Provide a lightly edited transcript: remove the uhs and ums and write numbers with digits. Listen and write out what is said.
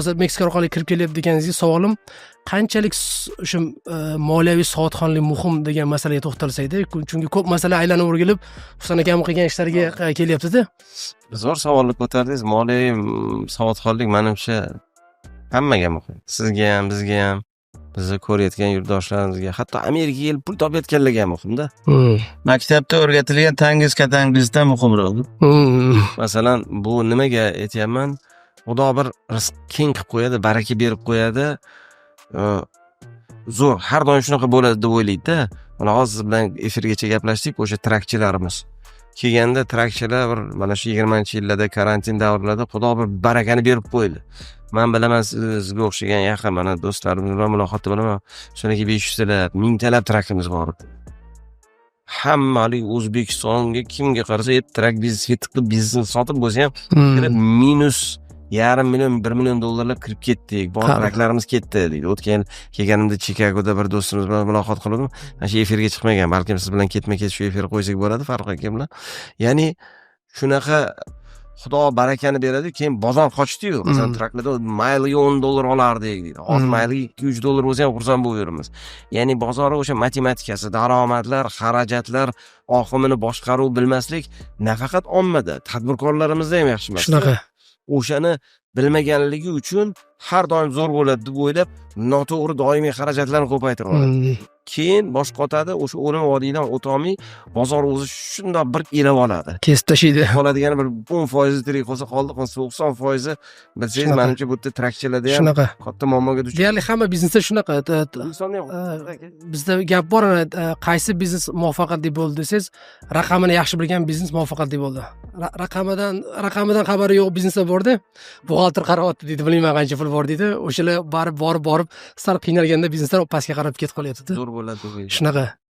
Hozir Meksika orqali kirib kelyapti deganingizga savolim, qanchalik o'sha moliyaviy savodxonlik muhim degan masalaga to'xtalsakda, chunki ko'p masala aylanib o'rgilib Husan akam qilgan ishlariga kelyaptida. Zo'r savolni ko'tardingiz. Moliyaviy savodxonlik, manimcha, hammaga muhim. Sizga ham, bizga ham, bizni ko'rayotgan yurtdoshlarimizga, hatto Amerikaga kelib pul topayotganlarga ham muhimda. Maktabda o'rgatilgan tangiz katangizdan muhimroq. Masalan, bu nimaga aytyapman? Xudo bir rizq keng qilib qo'yadi, baraka berib qo'yadi. Zo'r, har doim shunaqa bo'ladi deb o'ylaydida. Mana hozir siz bilan efirgacha gaplashdik, o'sha trakchilarimiz. Kelganda trakchilar bir mana shu 20-yillarda, karantin davrlarida Xudo bir barakani berib qo'ydi. Man bilaman, sizga o'xshagan yaqin mana do'stlarimiz bilan muloqotda bo'laman. Shunaki 500 talab, mingtalab trakimiz bor edi. Hammalik O'zbekistonga kimga qarasa, trak biznesga tiqib, biznes sotib bo'lsa ham kirib, minus yarim million, 1 million dollarlab kirib ketdik, bor traklarimiz ketdi, deydi. O'tgan yil kelganimda Chikagoda bir do'stimiz bilan muloqot qildim. Mana shu efirga chiqmagan, balkim siz bilan ketma ket shu efirga qo'ysak bo'ladi Farruh aka bilan. Ya'ni shunaqa Xudo barakani beradi, keyin bozor qochdiyu. Masalan, traklarda mayliga 10 dollar olardik, deydi. Hozir mayliga 2-3 dollar bo'lsa ham xursand bo'lib. Ya'ni bozori o'sha matematikasi, daromadlar, xarajatlar oqimini boshqaruv bilmaslik nafaqat ommada, tadbirkorlarimizda ham yaxshi emas. Shunaqa. O'shani bilmaganligi uchun har doim zo'r bo'ladi deb o'ylab, noto'g'ri doimiy xarajatlarni ko'paytirib oladi. Keyin bosh qotadi, o'sha o'lim vodiydan o'tolmay, bozor o'zi shundoq bir elab oladi. Kesib tashlaydi. Qoladigani bir 10 foizi tirik qolsa qoldi, 90 foizi, bilsangiz, Shunaqa. manimcha, bu yerda trakchilarda ham Shunaqa. katta muammoga duch. Deyarli hamma biznesda shunaqa. Insonni ham Bizda gap bor, ana, qaysi biznes muvaffaqiyatli bo'ldi desangiz, raqamini yaxshi bilgan biznes muvaffaqiyatli bo'ldi. Raqamidan xabari yo'q bizneslar borda, buxgalter qarayapti, deydi, bilmayman qancha pul bor, deydi. O'shalar borib borib borib sal qiynalganda bizneslar pastga qarab ketib qolyaptida. Zo'r bo'ladi deb o'ylayman. Shunaqa.